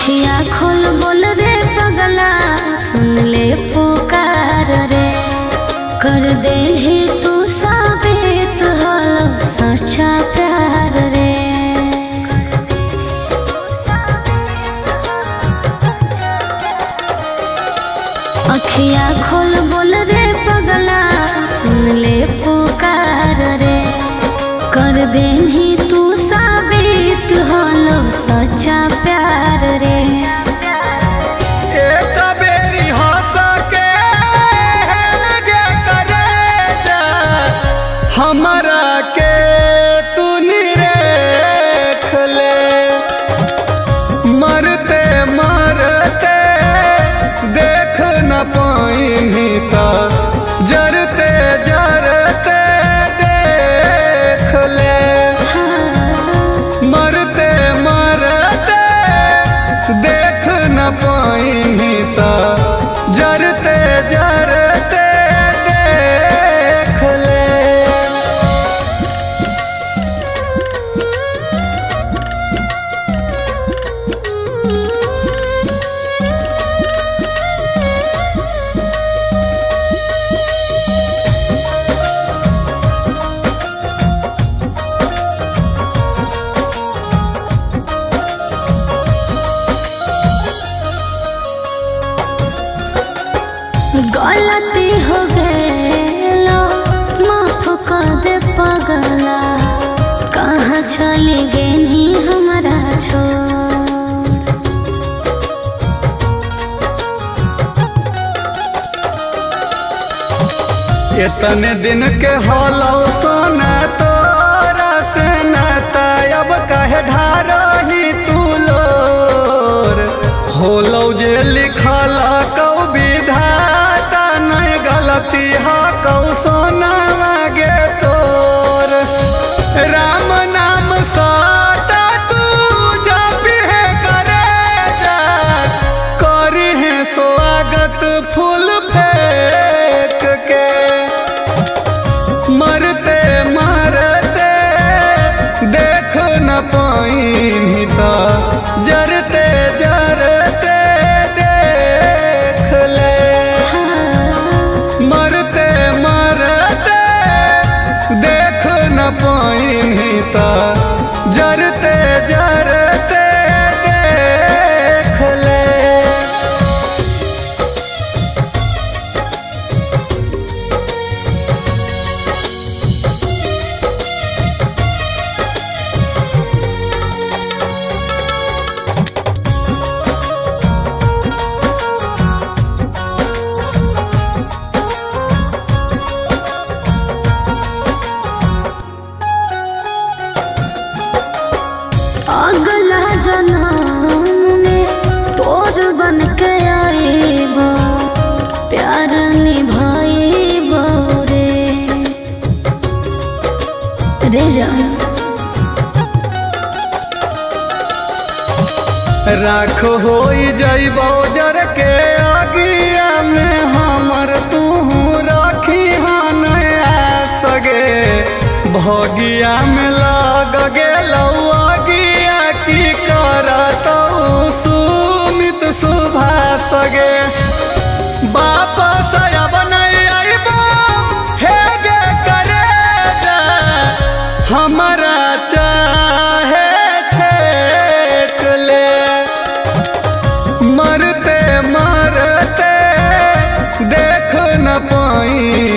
अखिया खोल बोल रे पगला, सुन ले पुकार रे। कर दे ही तू साबित हलो सच्चा प्यार रे। अखिया खोल बोल रे पगला, सुन ले पुकार रे। कर दे ही तू साबित हलो सच्चा प्यार रे। एक बेरी हंस के गे करे जा, हमरा के तू निरेख ले। मरते मरते देख न पाइनी त जरते जरते देख ले। मरते मरते देख न पाइनी त जरते जरते देख ले। गलती हो गएलो माफ कर दे पगला, कहाँ चली गेनी हमरा छोड़। इतने दिन के हलौ सोना तोरा से नाता, अब काहे ढारही तू लोर। होलौ जे लिखल कौ विधाता, नहीं गलती ह कौ सोना मागे तोर। राम नाम सता तू जपिहे करे जा, करिहे स्वागत फूल फेंक के। मरते मरते देख न पाइनी त जरते जरते देख ले। मरते मरते देख न पाइनी त जरते जरते देख ले। अगला जन्म में तोर बन के आईबो, प्यार निभाईबो रे। रे जान राख होई जइबो जर के आगिया में हमर, तू राखी नया सगे। भोगिया में लग गेलौ आगिया, की करतौ सुमित सुभा सगे। वापस अब नहीं अइबो हे गे करे जा, हमरा चाहे छेक ले। मरते मरते देख न पाई